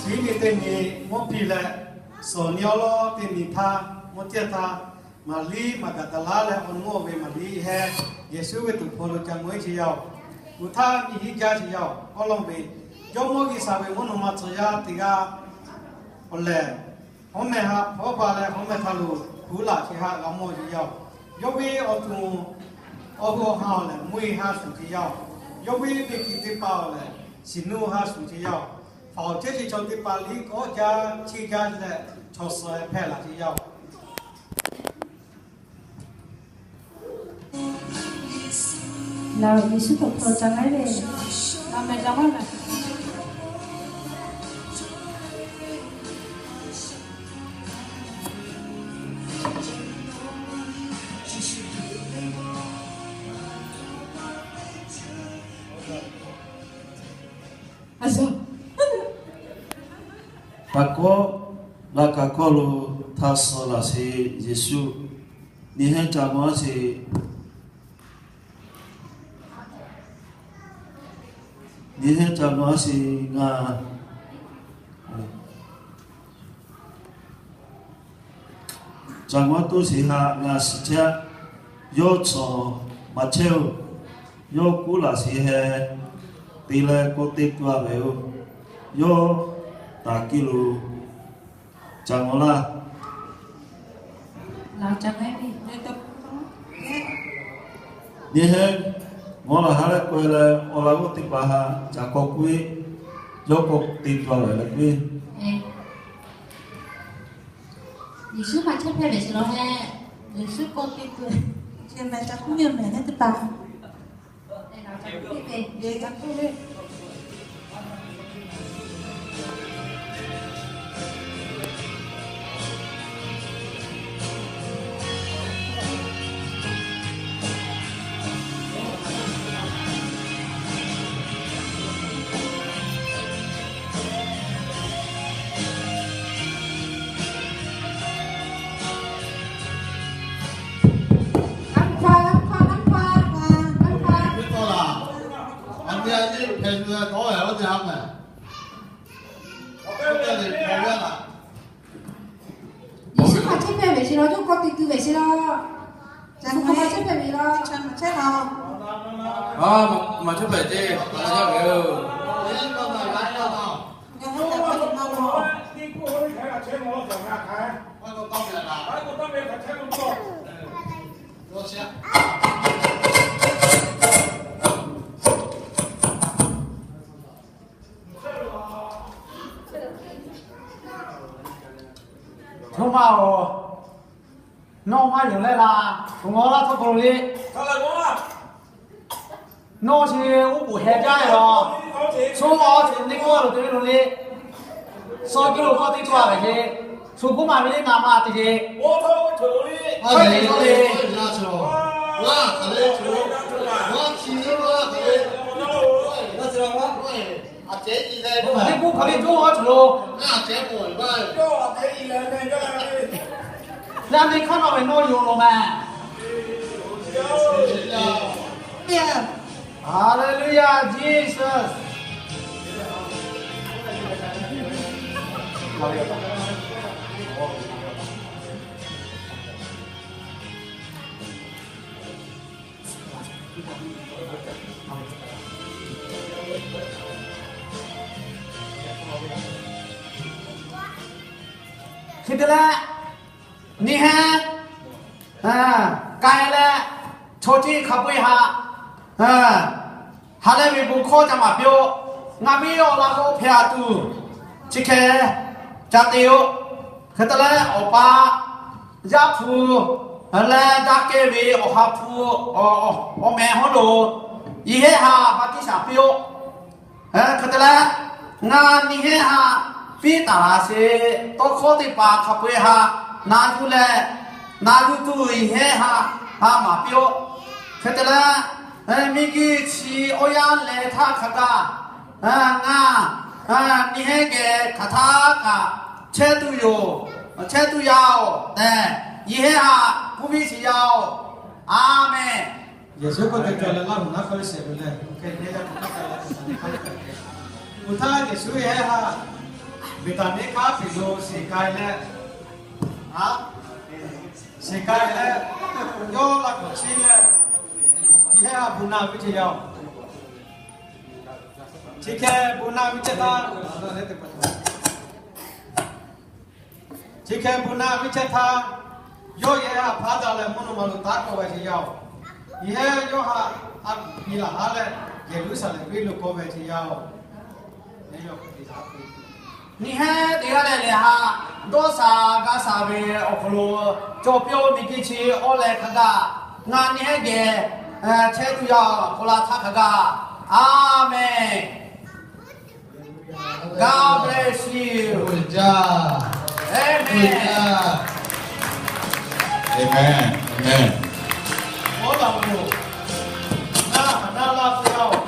Hiˉ nyi teˇ nyi mvuhˇ piˇ leh, suhˍ nyi awˉ lawˉ teˇ nyi htaˇ mvuhˇ tiˇ htaˇ, Maˍriˆ Maˍgaˍdaˍlaˆ leh awˬ nuˇ awˬ ve Maˍriˆ heh Yeˍsuˆ ve tuˍ hpawˇ lo ca ngeuˉ ce yaˇ oˬ. Oˬ htaˇ nyi hiˉ jaˇ ce yaˇ oˬ. Awˉ lawˇ ve Jawˇmawˇ G'uiˬsha ve mvuhˇ naw ma tcuh yaˇ teˇ g'aˇ awˬ lehˬ, hawˉ mehˇ ha hpawˇ ba leh hawˉ mehˇ htaˇ lo huˉ laꞈ ce haꞈ g'a mawˇ ce yaˇ oˬ. Yawˇ ve awˬ to awˬ hui awˬ ha awˬ lehˬ, mvuhˇ e ha shuˍ ce yaˇ oˬ. Yawˇ ve teˇ hkiˬ teˇ pa awˬ lehˬ, shiˍ nuˇ ha shuˍ ce yaˇ oˬ. Faˍ awˬ chehˇ ce chaw teˇ pa liˇ kawˆ jaˇ cheˇ jaˇ leh, chaw suh hpehˇ laꞈ ce yaˇ oˬ. Yeˍsuˆ htaꞈ hpawˇ ca ngaˉ ve, a meh ca ngaˉ meh. Taꞈ kawˆ, laꞈ kaꞈ hkawˇ lo htaꞈ suh laꞈ sheˍ Yeˍsuˆ, nyi hehnˇ ca maˇ sheˍ. Nyi hehnˇ ca maˇ sheˍ ngaˬ. Ca maˇ toˇ sheˍ haꞈ ngaˬ shiˍ chehˇ. Yawˇ cawˬ maˇ chehˇ oˬ. Yawˇ kuˉ laꞈ sheˍ heh te leh kawˆ te tuˬ a ve oˬ. Yawˇ taˍ kiˇ lo ca ngawˬ laˇ. Nyi hehnˇ ngawˬ laˬ ha leh k'oˆ e leh, awˬ laꞈ g'awˇ teˇ hpaˍ haꞈ ca kawˆ k'oˆ e, yawˇ kawˆ te tuˬ a ve leh k'oˆ e. Yeˍsuˆ maˇ chehˇ hpehꞈ ve sheˍ law hehˉ. Yeˍsuˆ kawˆ te tuˬ. Chi meh ca k'oˆ ve meh teˇ hpaˍ. Yeˍsuˆ maˇ chehˇ hpehꞈ ve sheˍ law, yawˇ kawˆ te tuˬ ve sheˍ law. Yeˍsuˆ maˇ chehˇ hpehꞈ ve law. Maˇ chehˇ hpehꞈ ce, maˇ chehˇ hpehꞈ ve. Hto ma oˬ, nawˬ maˇ yonˍ leh laˇ, awˬ lawn laˇ htawˇ k'o le. Nawˬ chi uˉ peunˍ heh jaˇ ve law. Shu ma awˬ ceuˬ teˇ kawˆ lo te ve lo le. Suh kiˇ lo kawˆ teˇ kawˆ ve le. Shu kuˉ maˍ ve le, na ma te ve. Teˇ kawˆ le. Teˇ kawˆ le. Teˇ kawˆ hk'aˬ le coˇ a cawˬ lo. Yaˇ nehˬ hk'aˇ nawˬ ve nawˬ yonˍ lo meh. Hallelujah, Jesus. Hk'e te leh, nyi hehnˇ k'ai leh, chaw ceˇ hk'a peu-eˬ haꞈ ha leh ve bon hkawˇ ca maˍ piˇ-oˆ. Ngaˬ miˇ awˬ laꞈ g'awˇ hpehꞈ a tuˬ, chi hk'e ca te-oˆ. Hk'e te leh, awˬ pa Yaˇ hpu leh daˇ kehˇ ve Awˬ ha hpu awˬ meh hawˉ lo, nyi hehnˇ haꞈ baˆtiˆsaˬ piˇ-oˆ. Hk'e te leh, ngaˬ nyi hehnˇ haꞈ piˇ taˍ laˬ sheˍ. Tawˇ hkawˇ teˇ hpaˍ hk'a peu-eˬ haꞈ na yuˬ leh, na yuˬ tuˬ nyi hehnˇ haꞈ ha maˍ piˇ-oˆ. Hk'e te leh, miˬguiˬ chi awˬ yanˇ lehˬ htaˇ hk'a gaˬ ngaˬ nyi hehnˇ geh hk'aˬ htaˇ kaꞈ chehˇ tuˬ yoˬ, chehˇ tuˬ yaˇ-oˬ tehꞈ, nyi hehnˇ haꞈ k'oˆ piˇ sheˍ yaˇ-oˬ. A menˬ. Yeˍsuˆ k'oˆ ve, Laˇ huˍ naˉ hk'aˇ ve sheˍ ve lehˬ, oˇ hk'e nehˇ yaˇ hpu htaˇ k'ai la tuˬ htaꞈ hk'a hk'e, oˇ htaˇ Yeˍsuˆ ve hehnˇ haꞈ Beˍtaˍniˆ hkaˉ Peˍtruˆ shiˍ k'ai leh, a, shiˍ k'ai leh, yawˇ laˇ hkawꞈ chiˇ leh, yehˇ ha bon naˆ viˉ ceh yaˇ-oˬ. Chi hk'e bon naˆ viˉ ceh htaˇ, chi hk'e bon naˆ viˉ ceh htaˇ, yawˇ yehˇ ha hpaˉ daꞈ leh mvuhˇ naw ma lo taˉ kawˆ ve ceh yaˇ-oˬ. Yehˇ yawˇ ha a piˍ laˬ haˉ leh, Yeˍruˆsaˍlehnˍ venˇ lo kawˆ ve ceh yaˇ-oˬ. Nyi hehˉ teˇ g'aˇ leh lehˬ ha, dawˇ shaˍ gaˇ shaˍ ve awˬ hk'aw lo, cawˬ piˇ-oˆ miˬ guiˬ chi awˬ leh hk'a gaˇ, ngaˬ nyi hehˉ geh chehˇ tuˬ yaˇ-oˬ, k'awꞈ la htaˇ hk'a gaˇ. A menˬ. God bless you. Amen. Amen. Amen. Awˬ laꞈ g'awˇ, ngaˬ na la tuˬ yaˇ-oˬ,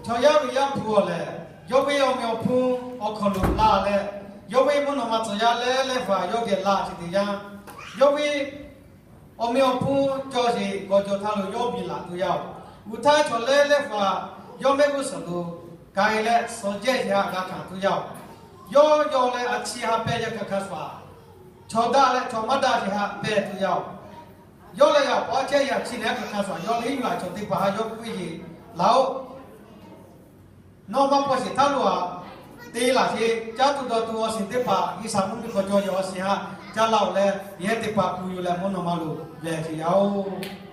chaw yaˇ ve Yaˇ hpu awˬ lehˬ, yawˇ ve awˬ meꞈ awˬ hpu awˬ hk'aw lo la leh, yawˇ ve mvuhˇ naw ma tcuh yaˇ leh leh faˍ yawˇ geh la ce teˇ yanˇ, yawˇ ve awˬ meꞈ awˬ hpu cawˬ sheˍ gawˬ cawˬ htaˇ lo yawˇ biˇ laˬ tuˬ yaˇ-oˬ. G'uiˬ htaˇ chaw leh leh faˍ yawˇ mehˆ g'uˇ suhˍ lo k'ai leh, suhˍ jehˇ ce ha g'a hkanˍ tuˬ yaˇ-oˬ. Yawˇ yaw leh a ciˉ ha pehˇ yaˇ hk'aˬ hk'aˬ shuˍ, chaw daꞈ leh chaw maˇ daꞈ ce ha pehˇ tuˬ yaˇ-oˬ. Yawˇ leh yaꞈ paw a cehˇ yaꞈ chi leh hk'aˬ hk'aˬ shuˍ yawˇ leh yuˬ a chaw teˇ hpaˍ ha yawˇ k'oˆ ve yeˬ laˬ-oˬ. Nawˬ maˇ paw sheˍ htaˇ lo a, te laˬ ce, caˇ tuˬ dawˬ tuˬ awˬ shiˍ teˇ hpaˍ G'uiˬsha mvuhˇ miˬ hk'aw cawˬ yaˇ awˬ shiˍ ha caˇ laˇ-oˬ leh, yehˇ teˇ hpaˍ kuˬ yuˬ leh mvuhˇ naw ma lo lehˬ ce yaˇ-oˬ.